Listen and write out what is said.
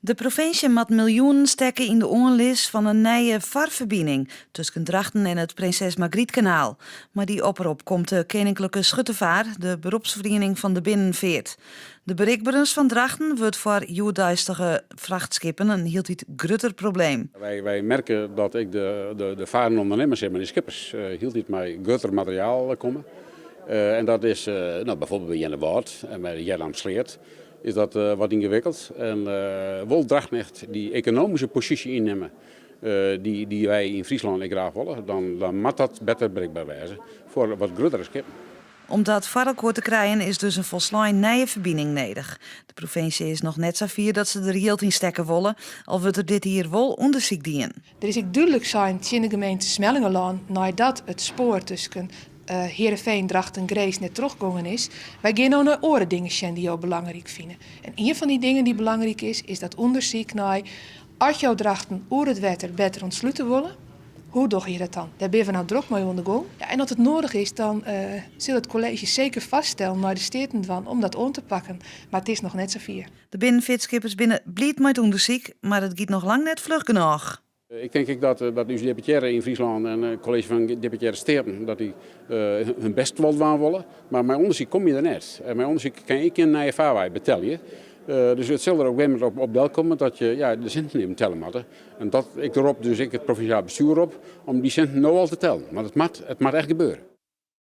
De provinsje moat miljoenen stekke yn de oanlis fan in nije farferbining tusken Drachten en it Prinses Margrietkanaal. Mei dy oprop komt de Keninklike Schuttevaer, de beropsferiening fan de binnenfeart. De berikberens fan Drachten wurdt foar hjoeddeistige frachtskippen in hieltyd grutter probleem. Wy merke dat ek de farende ûndernimmers, mar de skippers, hieltyd mei grutter materiaal komme. En dat is no, byfoarbyld by Earnewâld en by Headamsleat is dat wat yngewikkeld. En wol Drachten echt dy ekonomyske posysje ynnimme dy't wy yn Fryslân ek graach wolle, dan moat dat better berikber wêze foar wat gruttere skippen. Om dat foar elkoar te krijen is dus in folslein nije ferbining nedich. De provinsje is noch net safier dat se der jild yn stekke wolle, al wurdt der dit jier wol ûndersyk dien. Der is ek dúdlik sein tsjin de gemeente Smellingerlân neidat it spoar tusken Heerenveen, Drachten, Grins net trochgongen is, wy gean no nei oare dingen sjen dy't jo belangryk fine. En ien fan dy dingen dy't belangryk is, is dat ûndersyk nei as jo Drachten oer it wetter better ûntslute wolle, hoe dogge je dat dan? Dêr binne we no drok mei oan de gong. Ja, en as it noadich is, dan sil it kolleezje seker foarstellen nei de Steaten dwaan om dat oan te pakken. Mar it is noch net safier. De binnenfeartskippers binne bliid mei it ûndersyk, mar it giet noch lang net fluch genôch. Ik tink ek dat ús deputearre yn Fryslân en it kolleezje fan deputearre steaten dat dy hun bêst wol dwaan wolle, mar mei ûndersyk komme je der net. Mei ûndersyk kin je ek gjin nije farwei betelje. Dus it sil der op in gegeven momint op delkomme dat je ja, de sinten even telle moatte. En dat, ik rop dus ek it provinsjaal bestjoer op om dy sinten no al te tellen. Want it moat echt gebeure.